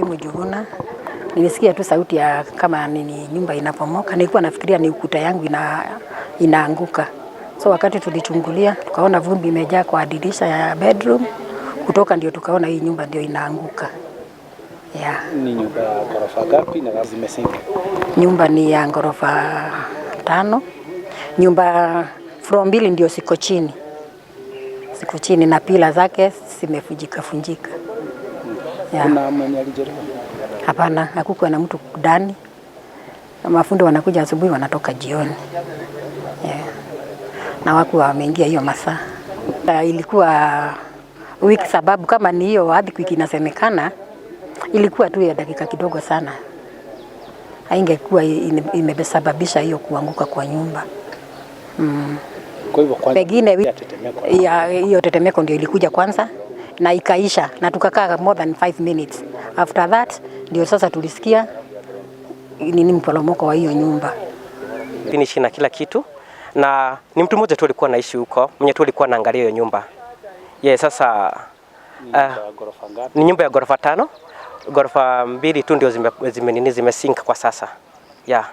Mjuvuna, nilisikia tu sauti ya kama nini nyumba inapomoka. Nilikuwa nafikiria ni ukuta yangu inaanguka. So wakati tulichungulia tukaona vumbi imejaa kwa dirisha ya bedroom, kutoka ndio tukaona hii nyumba ndio inaanguka. Yeah. Ni nyumba ya ghorofa ngapi na zimesink? Nyumba ni ya ghorofa 5. Nyumba floor 2 ndio siko chini. Siko chini na pila zake zimevunjika funjika. Yeah. Kuna mwenye alijeruhiwa? Hapana, hakukuwa na mtu ndani. Mafundi wanakuja asubuhi wanatoka jioni. Yeah. Na wakuwa wameingia hiyo masaa. Ilikuwa wiki sababu kama ni hiyo earthquake inasemekana ilikuwa tu ya dakika kidogo sana. Haingekuwa imesababisha hiyo kuanguka kwa nyumba. Kwa hivyo kwanza pengine ya tetemeko. Ya hiyo tetemeko ndio ilikuja kwanza na ikaisha na tukakaa more than 5 minutes. After that ndio sasa tulisikia nini mporomoko wa hiyo nyumba. Finish na kila kitu, na ni mtu mmoja tu alikuwa anaishi huko, mwenye tu alikuwa anaangalia hiyo nyumba. Yeah, sasa Ni nyumba ya ghorofa ngapi? Ni nyumba ya ghorofa 5. Ghorofa 2 tu ndio zimesink kwa sasa. Yeah.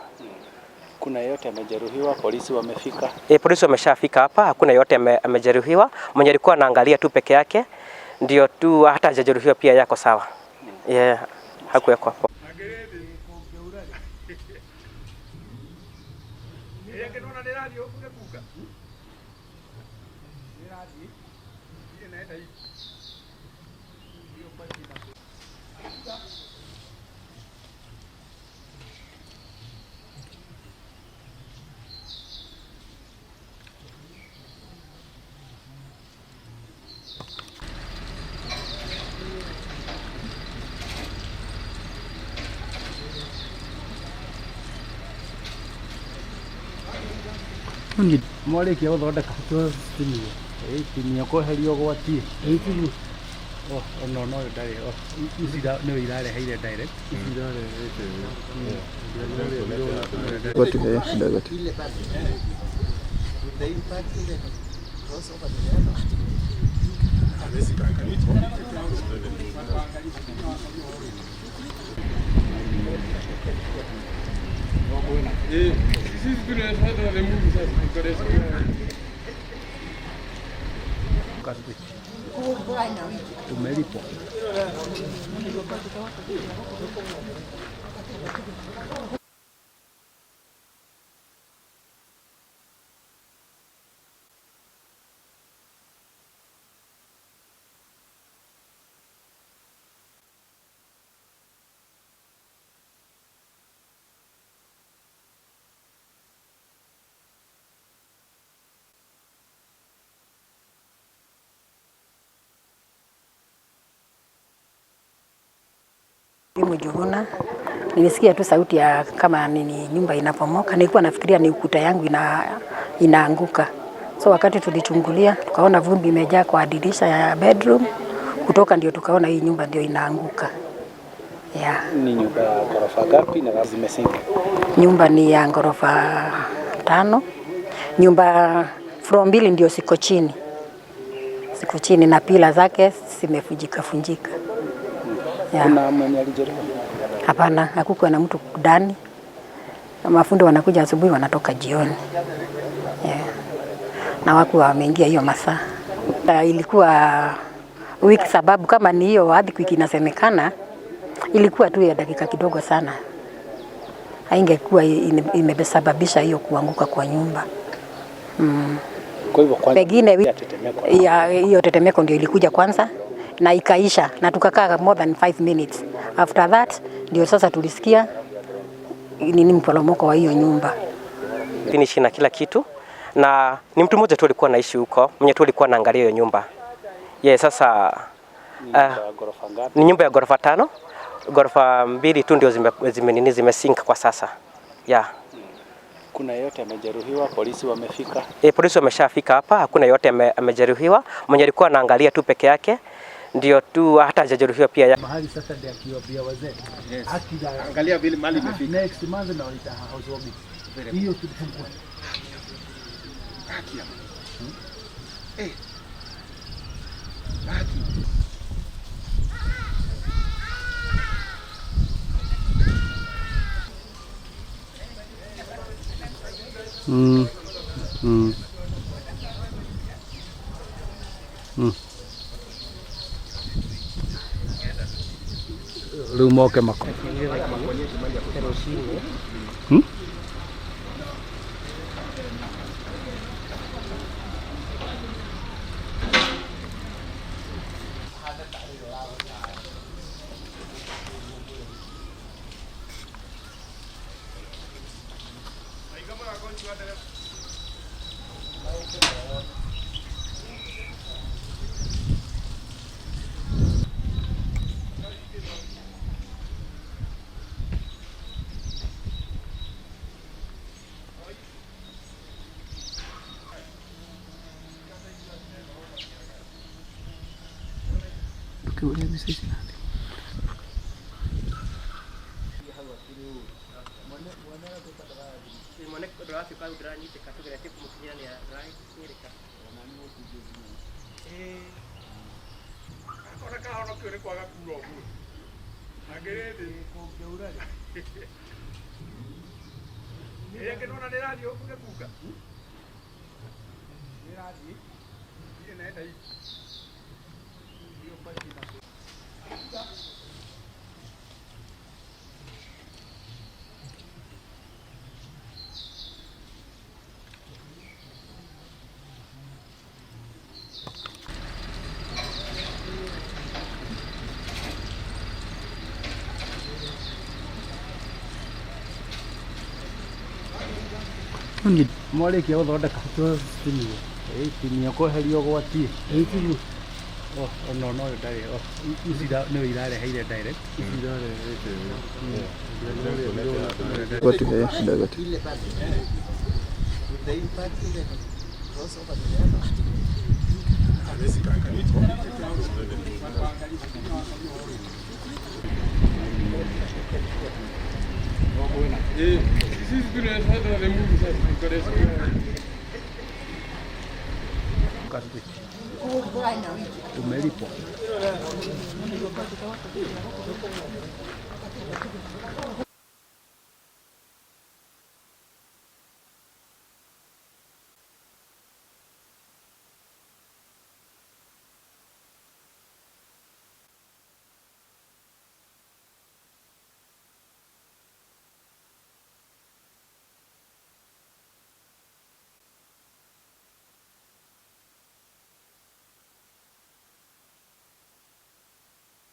Kuna yeyote amejeruhiwa? Polisi wamefika? Polisi wameshafika hapa, hakuna yeyote amejeruhiwa. Mwenye alikuwa anaangalia tu peke yake ndio tu hata hajajeruhiwa pia, yako sawa. Yeah, hakuwekwa hapo. Mwarikia guthondeka tinia kweheria ũgwati. Ona no ndarĩ ici nĩwe irareheire direct. Tumelipwa. Mjuvuna, nilisikia tu sauti ya kama nini nyumba inapomoka. Nilikuwa nafikiria ni ukuta yangu inaanguka. So wakati tulichungulia tukaona vumbi imejaa kwa dirisha ya bedroom, kutoka ndio tukaona hii nyumba ndio inaanguka. Yeah. Ni nyumba ya ghorofa ngapi na zimesink? Nyumba ni ya ghorofa 5. Nyumba floor 2 ndio siko chini. Siko chini na pila zake zimevunjika funjika. Yeah. Kuna mwenye alijeruhiwa? Hapana, hakukuwa na mtu ndani. Mafundi wanakuja asubuhi wanatoka jioni. Yeah. Na wakuwa wameingia hiyo masaa. Ilikuwa wiki sababu kama ni hiyo earthquake inasemekana ilikuwa tu ya dakika kidogo sana. Haingekuwa imesababisha hiyo kuanguka kwa nyumba. Kwa hivyo kwanza pengine ya tetemeko. Ya hiyo tetemeko ndio ilikuja kwanza na ikaisha na tukakaa more than 5 minutes. After that ndio sasa tulisikia nini mporomoko wa hiyo nyumba. Finish na kila kitu, na ni mtu mmoja tu alikuwa anaishi huko, mwenye tu alikuwa anaangalia hiyo nyumba. Yeah, sasa Ni nyumba ya ghorofa ngapi? Ni nyumba ya ghorofa 5. Ghorofa 2 tu ndio zimesink kwa sasa. Yeah. Kuna yeyote amejeruhiwa? Polisi wamefika? Polisi wameshafika hapa, hakuna yeyote amejeruhiwa. Mwenye alikuwa anaangalia tu peke yake ndio tu hata hajajeruhiwa pia. Mahali sasa ndio akiwaambia wazee. Yes. Haki za Angalia vile mali imefika. Next month na waita housewarming. Hiyo tulifungua. Haki ya. Haki. Rĩu moke mako. Hmm? Mwarĩkia gũthondeka tinia kweheria ũgwati no no ndarĩ ici nĩwe irareheire direct. Tumelipwa.